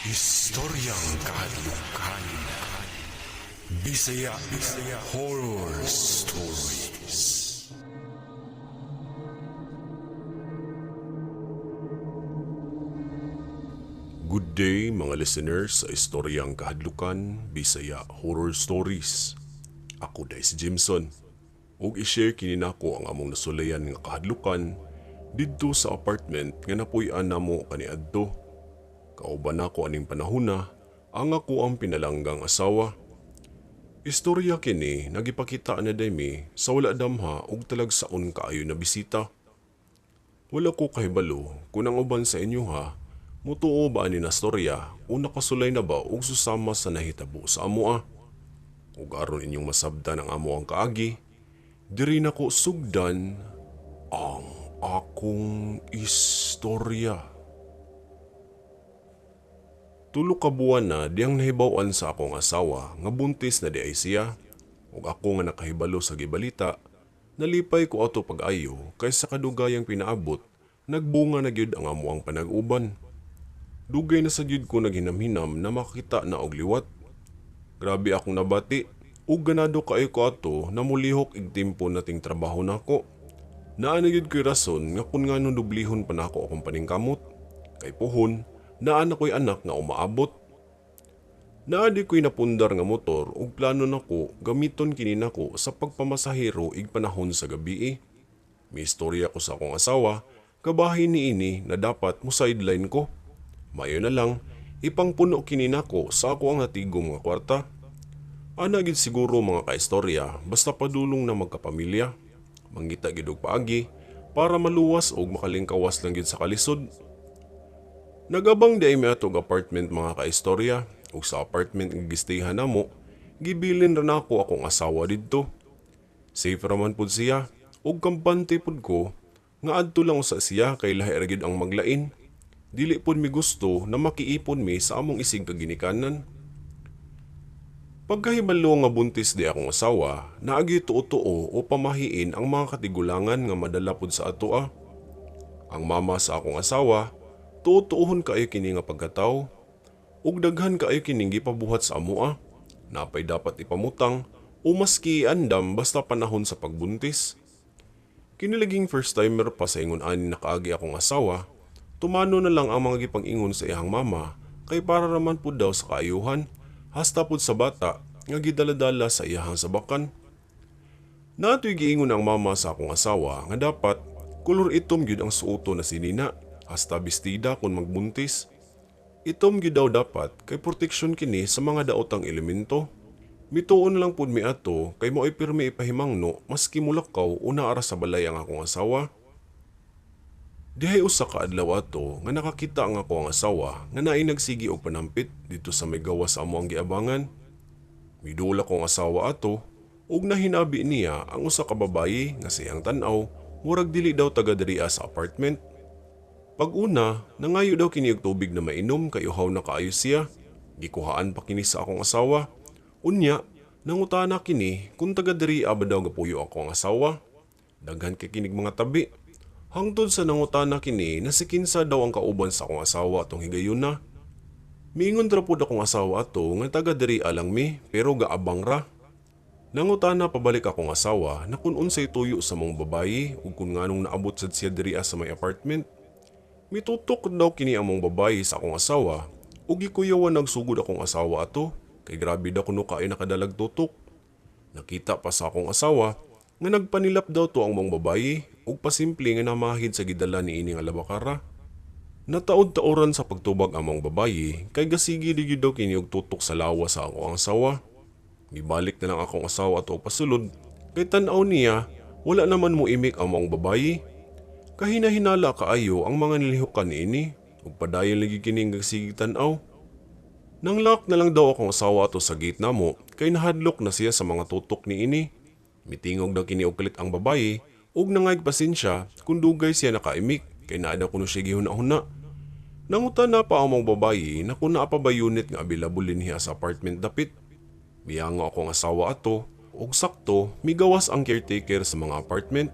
Istoryang Kahadlukan. Bisaya Bisaya Horror Stories. Good day, mga listeners sa Istoryang Kahadlukan, Bisaya Horror Stories. Ako day si Jimson. Ug i-share kini nako ang among nasulayan nga kahadlukan didto sa apartment nga napuy-an namo kaniadto. Kauban nako aning panahona ang ako ang pinalanggang asawa. Istorya kini nagipakita na daymi sa wala damha ug talagsaon kaayo na bisita. Wala ko kahibalo kung ang uban sa inyo ha, mutuo ba ani na storya o nakasulay na ba og susama sa nahitabo sa amoa. Ug aron inyong masabtan ang amo ang kaagi, diri nako sugdan ang akong istorya. Tulo ka buwan na diyang nahibaw-an sa akong asawa nga buntis na di ay siya, ug ako nga nakahibalo sa gibalita, nalipay ko ato pag-ayo kay sa kadugayang pinaabot, nagbunga na gyud ang amoang panag-uban. Dugay na sa gyud ko naghinamhinam na makakita na og liwat. Grabe akong nabati ug ganado kaayo ko ato na mulihok ig timpo nating trabaho nako. Naa na gyud ko'y rason nga kun nganong dublihon pa nako akong paningkamot. Kay puhon, naa na ko'y anak nga umaabot. Naa di ko'y napundar nga motor ug plano nako gamiton kini nako sa pagpamasahero ig panahon sa gabii. Miistorya ko sa akong asawa, kabahin niini na dapat mo sideline ko. Mayo na lang, ipangpuno kini nako sa ako ang natigom nga kwarta. Ana gid siguro mga kaistorya, basta padulong na magkapamilya. Mangita gid og paagi para maluwas og makalingkawas lang gid sa kalisod. Nagabang di ay mi atog apartment mga kaistorya, ug sa apartment nga gistayhan namo, gibilin ra nako akong asawa didto. Safe ra man pud siya, ug kampante pud ko nga adto lang usa siya kay lahi ra gid ang maglain. Dili pud mi gusto na makiipon mi sa among isig kaginikanan. Pagkahibalo nga buntis di akong asawa, naagi tuo-tuo o pamahiin ang mga katigulangan nga madala pud sa atoa. Ang mama sa akong asawa, tuo-tuohon kaayo kini nga pagkatawo. Ug daghan kaayo kining gipabuhat sa amoa. Napay dapat ipamutang o maski andam basta panahon sa pagbuntis. Kinilaging first timer pa sa ingon ani nakaagi akong asawa, tumano na lang ang mga gipang-ingon sa iyang mama kay para raman pud daw sa kaayuhan, hasta pud sa bata nga gidaladala sa iyahang sabakan. Naatoy giingon ang mama sa akong asawa nga dapat kolor itom gyud ang suoto na sinina hasta bestida kung magbuntis. Itom gyud daw dapat kay proteksyon kini sa mga daotang elemento. Mituon lang pud mi ato kay mao'y pirmi ipahimangno maski mulakaw o naa ra sa balay ang akong asawa. Dihay usa ka adlaw ato nga nakakita ang ako ang asawa nga naay nagsigi og panampit dito sa may gawas sa amo ang giabangan. Midula ko ang asawa ato ug nahinabi niya ang usa ka babayi nga sa iyang tan-aw murag dili daw taga diriya sa apartment. Pag-una, nangayo daw kini og tubig na mainom kay uhaw na kaayo siya. Gikuhaan pa kini sa akong asawa. Unya, nangutana kini kung taga diriya ba daw gapuyo ako ang asawa. Daghan kay kinig mga tabi. Hangtod sa nangutana kini na si kinsa daw ang kauban sa akong asawa atong higayuna. Miingon ra pud akong asawa ato nga taga diriya lang mi pero gaabang ra. Nangutana pabalik akong asawa na kung unsay tuyo sa mong babayi ug kung nganong naabot sad siya diriya sa may apartment. Mitutok daw kini among babayi sa akong asawa ug gikuyawan nagsugod akong asawa ato kay grabe daw kuno kaayo nakadalag tutok. Nakita pa sa akong asawa nga nagpanilap daw to ang mong babayi ug pasimple nga namahid sa gidala niini nga labakara. Nataod-taoran sa pagtubag ang mong babayi kay gasigi di gyud daw kini og tutok sa lawas sa akong asawa. Mibalik na lang akong asawa ato og pasulod kay tan-aw niya wala naman mo imik ang mong babayi. Kahina-hinala kaayo ang mga nilihukan niini ug padayon lagi kini nga sige tan-aw. Nanglock na lang daw akong asawa ato sa gate namo kay nahadlok na siya sa mga tutok niini. Mitingog daw kini og kalit ang babayi ug nangayg pasensya kung dugay siya nakaimik kay naa daw kuno siya gihuna-huna. Nangutana pa ang mong babayi na kung naa pa ba unit nga available dinhi sa apartment dapit. Miyango akong asawa ato ug sakto migawas ang caretaker sa mga apartment.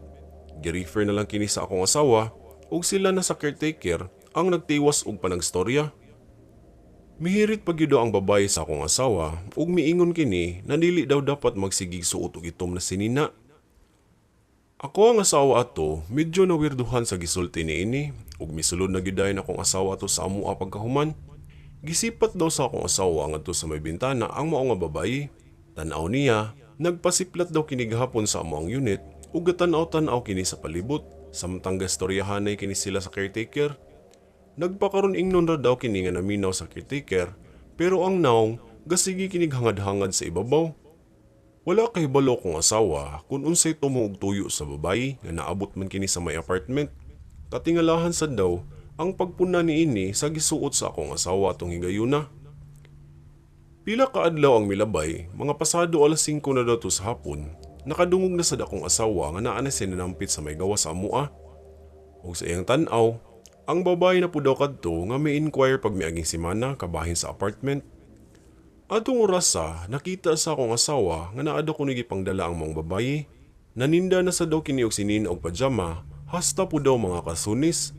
Gi-refer na lang kini sa akong asawa ug sila na sa caretaker ang nagtiwas og panagstorya. Mihirit pa gyud ang babaye sa akong asawa ug miingon kini na dili daw dapat magsigig suot og itom na sinina. Ako ang asawa ato medyo nawirduhan sa gisulti niini ug misulod na gyud dayon akong asawa ato sa amoa pagkahuman. Gisipat daw sa akong asawa ngadto sa may bintana ang mao nga babaye. Tan-aw niya, nagpasiplat daw kini gahapon sa amoang unit ug gatan-aw-tan-aw kini sa palibot samtang gastoryahanay kini sila sa caretaker. Nagpakaron ingnon ra daw kini nga naminaw sa caretaker, pero ang nawong gasigi kini hangad-hangad sa ibabaw. Wala kahibalo akong asawa kung unsay tumo og tuyo sa babayi nga naabot man kini sa may apartment. Katingalahan sad daw ang pagpuna niini sa gisuot sa akong asawa atong higayuna. Pila ka adlaw ang milabay, mga pasado alas 5 na daw to sa hapon, nakadungog na sad akong asawa nga naa na siya nanampit sa may gawas sa amoa. Ug sa iyang tan-aw, ang babae na pud daw kadto nga may inquire pag miaging semana kabahin sa apartment. Atong orasa, nakita sa akong asawa nga naa daw kuno gipangdala ang maong babaye. Naninda na sa daw kini og sinina og pajama, hasta po daw mga kasunis.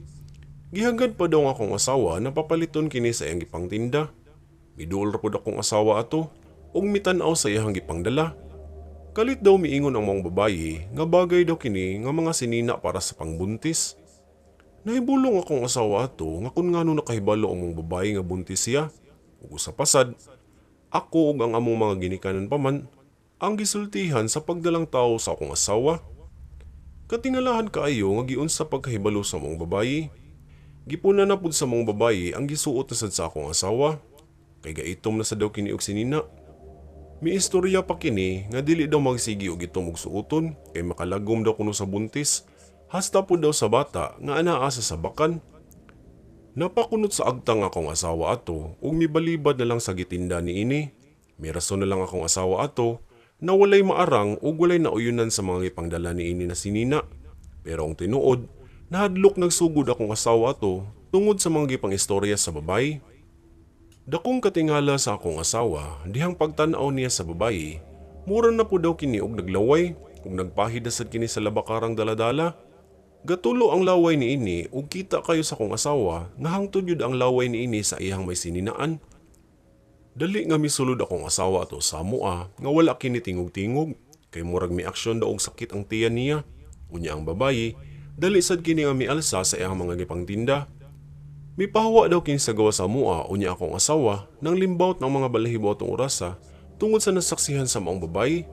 Gihagad pa daw ang akong asawa na papaliton kini sa iyang gipangtinda. Miduol ra pud akong asawa ato ug mitan-aw sa iyang gipangdala. Kalit daw miingon ang maong babaye nga bagay daw kini nga mga sinina para sa pangbuntis. Nahibulong akong asawa ato nga kung ngano nakahibalo ang maong babaye nga buntis siya. Ug usa pa sad, ako ug ang among mga ginikanan pa man ang gisultihan sa pagdalang tao sa akong asawa. Katingalahan kaayo nga giunsa pagkahibalo sa maong babaye. Gipuna na pud sa maong babaye ang gisuot na sad sa akong asawa. Kay gaitom na sad daw kini og sinina. Miistorya pa kini nga dili daw magsigi og itom og suoton kay makalagom daw kuno sa buntis. Hasta po daw sa bata nga anaa sa sabakan. Napakunot sa agtang akong asawa ato ug mibalibad na lang sa gitinda niini. May rason na lang akong asawa ato na walay maarang ug walay nauyunan sa mga gipangdala niini na sinina. Pero ang tinuod, nahadlok nagsugod akong asawa ato tungod sa mga gipangistorya sa babaye. Dakong katingala sa akong asawa dihang pagtan-aw niya sa babaye, mura na po daw kini og naglaway ug nagpahid na sad kini sa labakarang daladala. Gatulo ang laway niini ug kita kayo sa akong asawa nga hangtod yun ang laway niini sa iyang may sininaan. Dali nga misulod akong asawa ato sa amoa nga wala kini tingog-tingog kay murag miaksyon daw og sakit ang tiyan niya. Unya ang babayi, dali sad kini nga mialsa sa iyang mga gipangtinda. Mipahawa daw kini sa gawas sa amoa, unya akong asawa nang limbawt ng mga balahibo atong orasa tungod sa nasaksihan sa maong babayi.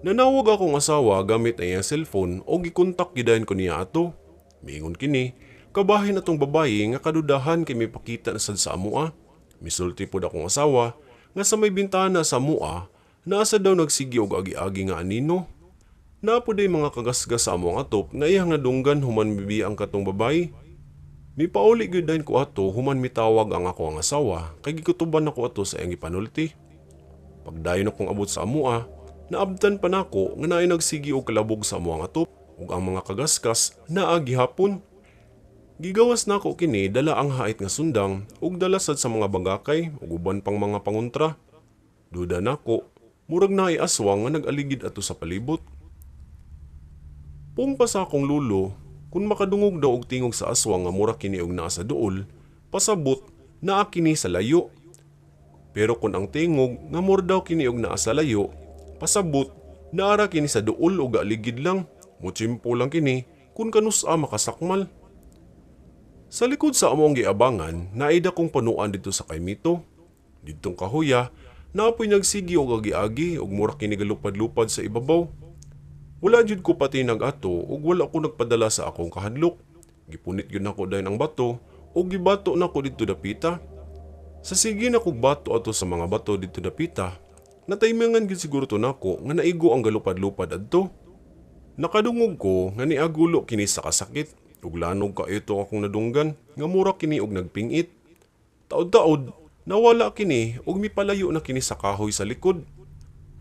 Nanawag akong asawa gamit ang iyang cellphone o gikontak gidayon ko niya ato. Miingon kini, kabahin atong babayi nga kadudahan kay mipakita na sad sa amoa. Misulti pod akong asawa nga sa may bintana sa amoa, naa sad daw nagsigi og agi-agi nga anino. Naa pod mga kagasgas sa among atop nga iyang nadunggan human mibiya ang katong babayi. Mipauli gyud dayon ko ato human mitawag ang ako ang asawa kay gikutuban ako ato sa iyang gipanulti. Pagdayon akong abot sa amoa, naabtan pa nako nga naay nagsigi og kalabog sa amoang atop ug ang mga kagaskas naa gihapon. Gigawas nako kini dala ang hait nga sundang ug dala sad sa mga bagakay ug uban pang mga pangontra. Duda nako, murag naay aswang nga nag-aligid ato sa palibot. Pung pa sa akong lulo, kung makadungog daw og tingog sa aswang nga mura kini og naa sa duol, pasabot naa kini sa layo. Pero kung ang tingog nga mura daw kini og naa sa layo, pasabot naara kini sa duol og aligid lang, mutsimpo lang kini kung kanusa makasakmal. Sa likod sa among giabangan, naida kong panuan dito sa Kaymito. Didtong kahuya, naapoy nagsigi og agi-agi og mura kini galupad-lupad sa ibabaw. Wala jud ko patinag ato ug wala ko nagpadala sa akong kahadlok. Gipunit gyud nako dayon ang bato ug gibato nako didto dapita. Sa sige na kog bato ato sa mga bato didto dapita, nataymingan gyud siguro to nako nga naigo ang galupad-lupad adto. Nakadungog ko nga niagulo kini sa kasakit ug lanog kaayo to akong nadunggan nga mura kini og nagpingit. Taod-taod, nawala kini ug mipalayo na kini sa kahoy sa likod.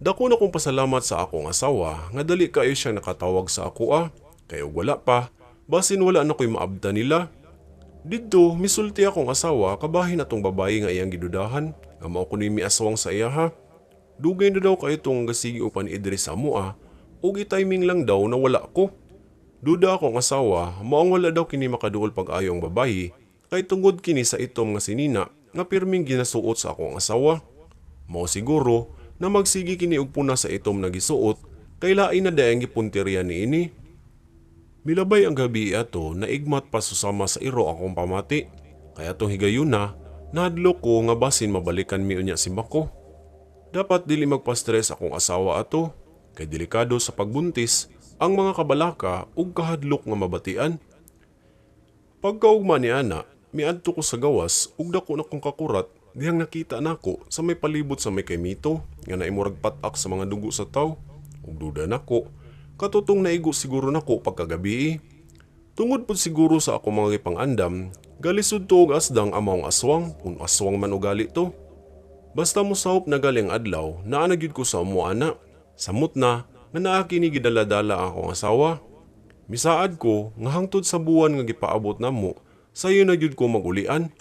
Dako na kong pasalamat sa akong asawa nga dali kayo siyang nakatawag sa ako ah. Kay og wala pa, basin wala na ko'y maabta nila. Didto, misulti akong asawa kabahin atong babayi nga iyang gidudahan nga mao kuno'y miaswang sa iya ha. Dugay na daw kayo itong gasigi upan idri sa amoa ug i-timing lang daw na wala ko. Duda akong asawa, maong wala daw kini makaduol pag-ayo ang babayi kay tungod kini sa itom nga sinina nga pirming ginasuot sa akong asawa. Mao siguro na magsige kini og puna sa itom na gisuot kay lain na diay ang gipuntirya niini. Milabay ang gabi ato, naigmat pa susama sa iro akong pamati. Kay atong higayuna, nahadlok ko nga basin mabalikan mi unya simbako. Dapat dili magpa-stress akong asawa ato, kay delikado sa pagbuntis ang mga kabalaka ug kahadlok nga mabatian. Pagkaugma ni ana, miadto ko sa gawas ug dako na kong kakurat dihang nakita nako sa may palibot sa may kaymito nga naay murag pat-ak sa mga dugo sa taw. Ug duda nako, katutong naigo siguro nako pagkagabii. Tungod pud siguro sa ako mga gipang-andam, galisod to og asdang ang maong aswang, kung aswang man ugali to. Basta mosahop na gali ang adlaw, naa na gyud ko sa amo ana. Samot na nga naa kini gidala-dala ang akong asawa. Misaad ko nga hangtod sa buwan nga gipaabot namo, sayo na gyud ko magulian.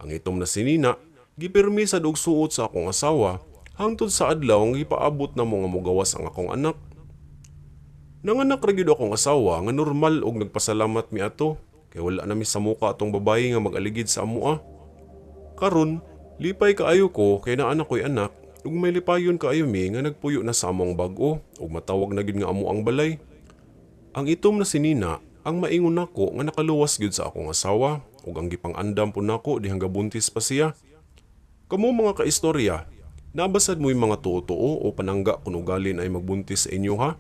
Ang itom na sinina, gipirmi sad og suot sa akong asawa hangtod sa adlaw nga gipaabot namo nga mogawas ang akong anak. Nanganak ra gyud akong asawa nga normal og nagpasalamat mi ato kay wala na mi samuka atong babayi nga mag-aligid sa amoa. Karon, lipay kaayo ko kay naa na ko'y anak ug may lipayon kaayo mi nga nagpuyo na sa among bag-o ug matawag na gyud nga amo ang balay. Ang itom na sinina ang maingon nako nga nakaluwas gyud sa akong asawa ug ang gipang-andam pud nako dihang gabuntis pa siya. Kamo, mga kaistorya, naa ba sad mo'y mga tuo-tuo o panangga kung ugali naay magbuntis sa inyo ha?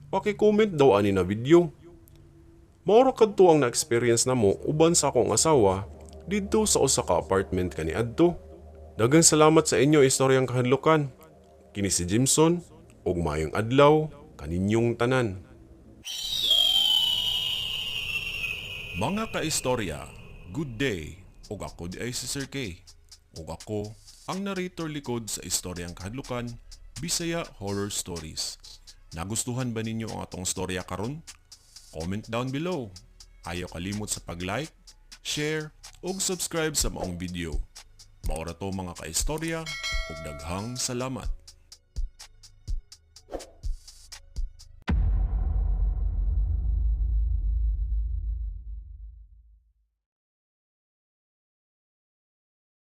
Paki-comment daw ani na video. Mao ra kadto ang na-experience namo uban sa akong asawa didto sa usa ka apartment kaniadto. Daghang salamat sa inyo, istoryang kahadlukan. Kini si Jimson ug maayong adlaw kaninyong tanan. Mga kaistorya, good day. Ug ako diay si Sir K. Ug ako ang narrator likod sa Istoryang Kahadlukan, Bisaya Horror Stories. Nagustuhan ba ninyo ang atong storya karon? Comment down below. Ayaw kalimot sa pag-like, share, ug subscribe sa maong video. Mao ra to, mga kaistorya, ug daghang salamat.